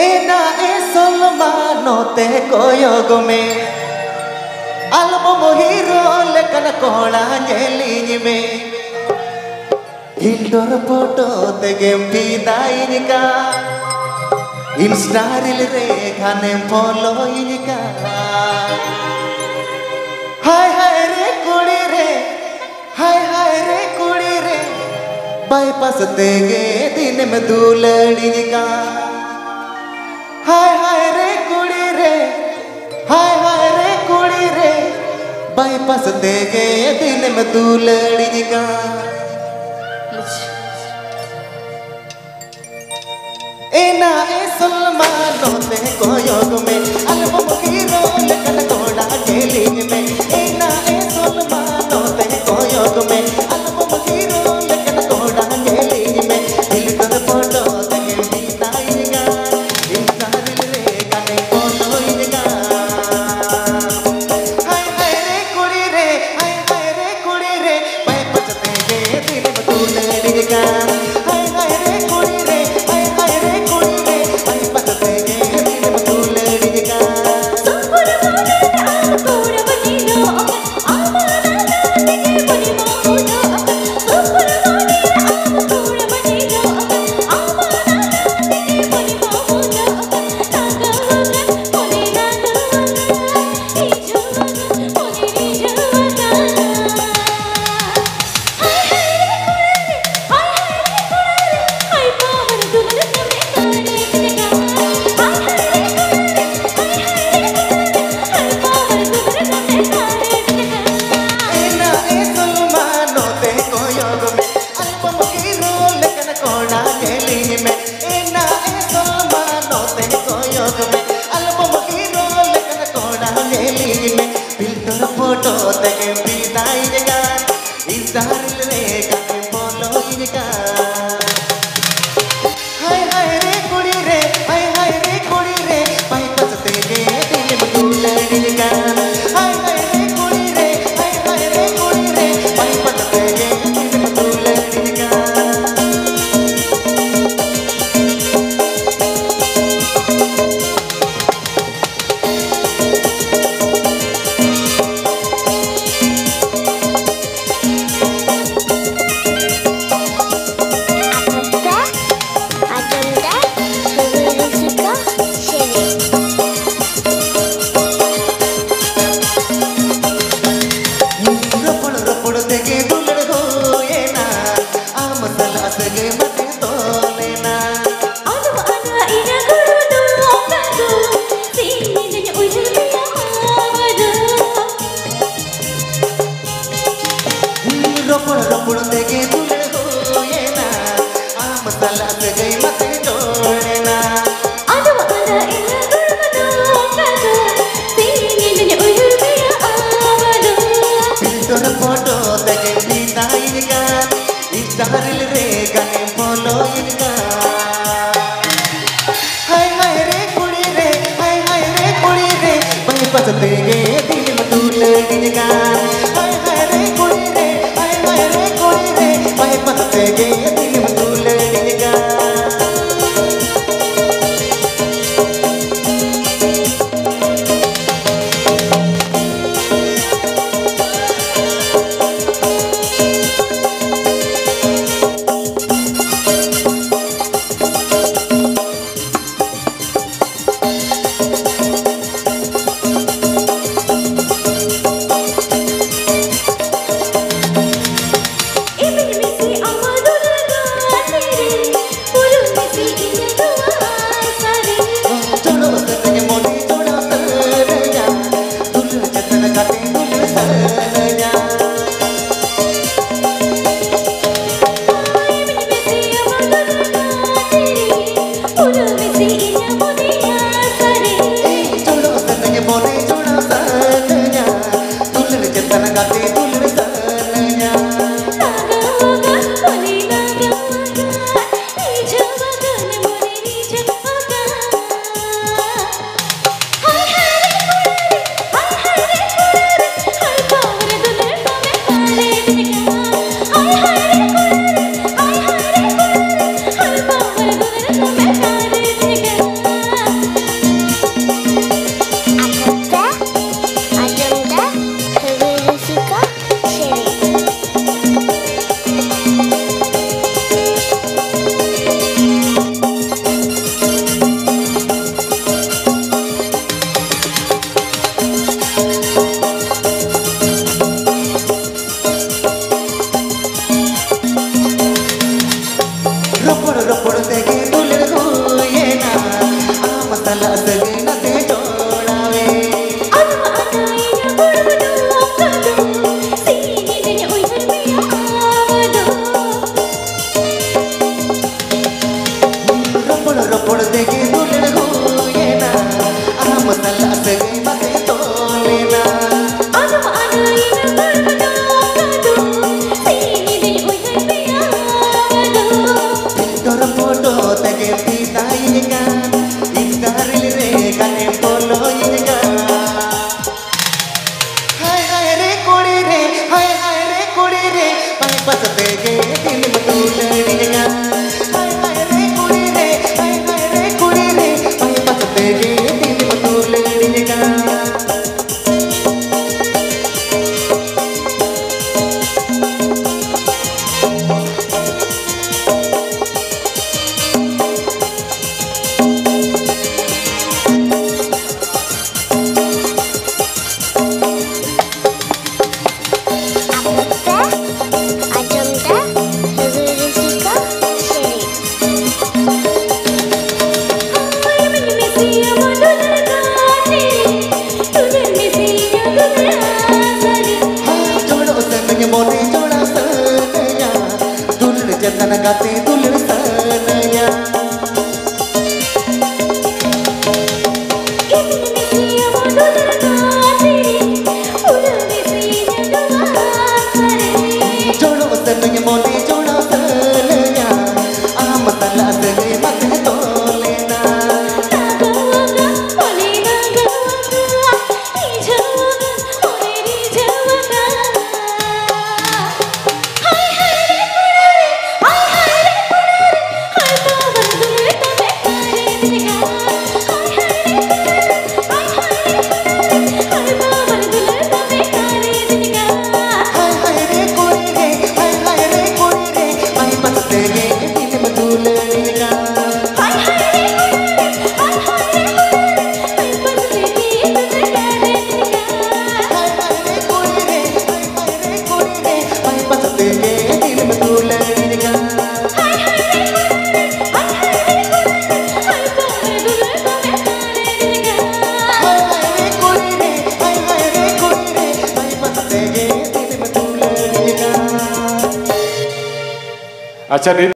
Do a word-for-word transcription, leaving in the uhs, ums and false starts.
ᱮᱱᱟ ᱮ ᱥᱚᱞᱢᱟ, ᱱᱚᱛᱮ ᱠᱚᱭᱚᱜ ᱢᱮ, ᱟᱞᱵᱚᱢ ᱦᱤᱨᱳ ᱞᱮᱠᱟᱱ ᱠᱚᱲᱟ ᱧᱮᱞᱤᱧ ᱢᱮ᱾ ᱯᱷᱤᱞᱴᱚᱨ ᱯᱷᱳᱴᱳ ᱛᱮᱜᱮᱢ ᱯᱷᱤᱫᱟᱭᱤᱧ ᱠᱟᱱ, ᱤᱱᱥᱴᱟ ᱨᱤᱞ ᱨᱮ ᱠᱷᱟᱱᱮᱢ ᱯᱷᱚᱞᱳᱭᱤᱧ ᱠᱟᱱ᱾ ᱦᱟᱭ ᱦᱟᱭ ᱨᱮ ᱠᱩᱲᱤ ᱨᱮ, ᱦᱟᱭ ᱦᱟᱭ ᱨᱮ ᱠᱩᱲᱤ ᱨᱮ, ᱵᱟᱭᱯᱟᱥ ᱛᱮᱜᱮ ᱫᱤᱱᱮᱢ ᱫᱩᱞᱟᱹᱲᱤᱧ ᱠᱟᱱ᱾ ᱦᱟᱭ ᱦᱟᱭ ᱨᱮ ᱠᱩᱲᱤ ᱨᱮ, ᱦᱟᱭ ᱦᱟᱭ ᱨᱮ ᱠᱩᱲᱤ ᱨᱮ, ᱵᱟᱭᱯᱟᱥ ᱛᱮᱜᱮ ᱫᱤᱱᱮᱢ ᱫᱩᱞᱟᱹᱲᱤᱧ ᱠᱟᱱ᱾ ᱮᱱᱟ ᱮ ᱥᱚᱞᱢᱟ, ᱱᱚᱛᱮ ᱠᱚᱭᱚᱜ ᱢᱮ, ᱟᱞᱵᱚᱢ ᱦᱤᱨᱳ ᱞᱮᱠᱟᱱ ᱠᱚᱲᱟ ᱧᱮᱞᱤᱧ ᱢᱮ᱾ ᱮᱱᱟ ᱮ ᱥᱚᱞᱢᱟ, ᱱᱚᱛᱮ ᱠᱚᱭᱚᱜ ᱢᱮ, ᱟᱞᱵᱚᱢ ᱦᱤᱨᱳ ᱞᱮᱠᱟᱱ ᱠᱚᱲᱟ ᱧᱮᱞᱤᱧ ᱢᱮ᱾ ᱯᱷᱤᱞᱴᱚᱨ ᱯᱷᱳᱴᱳ ᱛᱮᱜᱮᱢ ᱯᱷᱤᱫᱟᱭᱤᱧ ᱠᱟᱱ, ᱤᱱᱥᱴᱟ ᱨᱤᱞ ᱨᱮ ᱠᱷᱟᱱᱮᱢ ᱯᱷᱚᱞᱳᱭᱤᱧ ᱠᱟᱱ᱾ ᱦᱟᱭ ᱦᱟᱭ ᱨᱮ ᱠᱩᱲᱤ ᱨᱮ, ᱦᱟᱭ ᱦᱟᱭ ᱨᱮ ᱠᱩᱲᱤ ᱨᱮ, ᱵᱟᱭᱯᱟᱥ ᱛᱮᱜᱮ ᱫᱤᱱᱮᱢ ᱫᱩᱞᱟᱹᱲᱤᱧ ᱠᱟᱱ᱾ ᱦᱟᱭ ᱦᱟᱭ ᱨᱮ ᱠᱩᱲᱤ ᱨᱮ, ᱦᱟᱭ ᱦᱟᱭ ᱨᱮ ᱠᱩᱲᱤ ᱨᱮ, ᱵᱟᱭᱯᱟᱥ ᱛᱮᱜᱮ ᱫᱤᱱᱮᱢ ᱫᱩᱞᱟᱹᱲᱤᱧ ᱥᱟᱞᱟᱜ ᱥᱟᱹᱜᱟᱹᱭ ᱱᱟᱥᱮ ᱡᱚᱲᱟᱣᱮ᱾ ᱟᱫᱚ ᱟᱫᱚᱭ ᱨᱚᱯᱚᱲ ᱵᱚᱱ ᱚᱠᱟ ᱫᱚ, ᱥᱤᱧ ᱧᱤᱫᱟᱹᱧ ᱩᱭᱦᱟᱹᱨ ᱢᱮᱭᱟ ᱟᱢ ᱫᱚ᱾ ᱨᱚᱯᱚᱲ ᱨᱚᱯᱚᱲ ᱛᱮᱜᱮ ᱫᱩᱞᱟᱹᱲ ᱦᱩᱭᱮᱱᱟ, ᱟᱢ ᱥᱟᱞᱟᱜ ᱥᱟᱹᱜᱟᱹᱭ ᱢᱟᱥᱮ ᱛᱚᱞᱮᱱᱟ᱾ ᱟᱫᱚ ᱟᱫᱚᱭ ᱨᱚᱯᱚᱲ ᱵᱚᱱ ᱚᱠᱟ ᱫᱚ, ᱥᱤᱧ ᱧᱤᱫᱟᱹᱧ ᱩᱭᱦᱟᱹᱨ ᱢᱮᱭᱟ ᱟᱢ ᱫᱚ᱾ ᱯᱷᱤᱞᱴᱚᱨ ᱯᱷᱳᱴᱳ ᱛᱮᱜᱮ ᱯᱷᱤᱫᱟᱭᱤᱧ ᱠᱟᱱ, ᱤᱱᱥᱴᱟ ᱨᱤᱞ ᱨᱮ ᱜᱟᱱᱮᱢ ᱯᱷᱚᱞᱳᱭᱤᱧ ᱠᱟᱱ᱾ ᱦᱟᱭ ᱦᱟᱭ ᱨᱮ ᱠᱩᱲᱤ ᱨᱮ, ᱦᱟᱭ ᱦᱟᱭ ᱨᱮ ᱠᱩᱲᱤ ᱨᱮ, ᱵᱟᱭᱯᱟᱥ ᱛᱮᱜᱮ ᱫᱤᱱᱮᱢ ᱫᱩᱞᱟᱹᱲᱤᱧ ᱠᱟᱱ᱾ ᱦᱟᱭ ᱦᱟᱭ ᱨᱮ ᱠᱩᱲᱤ ᱨᱮ, ᱦᱟᱭ ᱦᱟᱭ ᱨᱮ ᱠᱩᱲᱤ ᱨᱮ, ᱵᱟᱭᱯᱟᱥ ᱛᱮᱜᱮ ᱫᱤᱱᱮᱢ ᱫᱩᱞᱟᱹᱲᱤᱧ ᱠᱟᱱ᱾ ᱟᱯᱮ ᱯᱮ ᱟᱸᱡᱚᱢ ᱫᱟ ᱥᱟᱹᱜᱟᱹᱭ ᱨᱩᱥᱤᱠᱟ ᱥᱮᱨᱮᱧ᱾ ᱡᱚᱲᱚᱜ ᱥᱟᱹᱱᱟᱹᱧ ᱢᱚᱱᱮ ᱡᱚᱲᱟᱣ ᱥᱟᱹᱱᱟᱹᱧᱟ, ᱫᱩᱞᱟᱹᱲ ᱪᱮᱛᱟᱱ ᱜᱟᱛᱮ ᱫᱩᱞᱟᱹᱲ ᱥᱟᱹᱱᱟᱹᱧᱟ᱾ ᱡᱚᱲᱚᱜ ᱥᱟᱹᱱᱟᱹᱧ ᱢᱚᱱᱮ ᱡᱚᱲᱟᱣ ᱥᱟᱹᱱᱟᱹᱧᱟ, ᱟᱢ ᱥᱟᱞᱟᱜ ᱥᱟᱹᱜᱟᱹᱭ ᱢᱟᱥᱮ ᱛᱚᱞᱮᱱᱟ᱾ ᱟᱪᱪᱷᱟ, ᱱᱤᱛ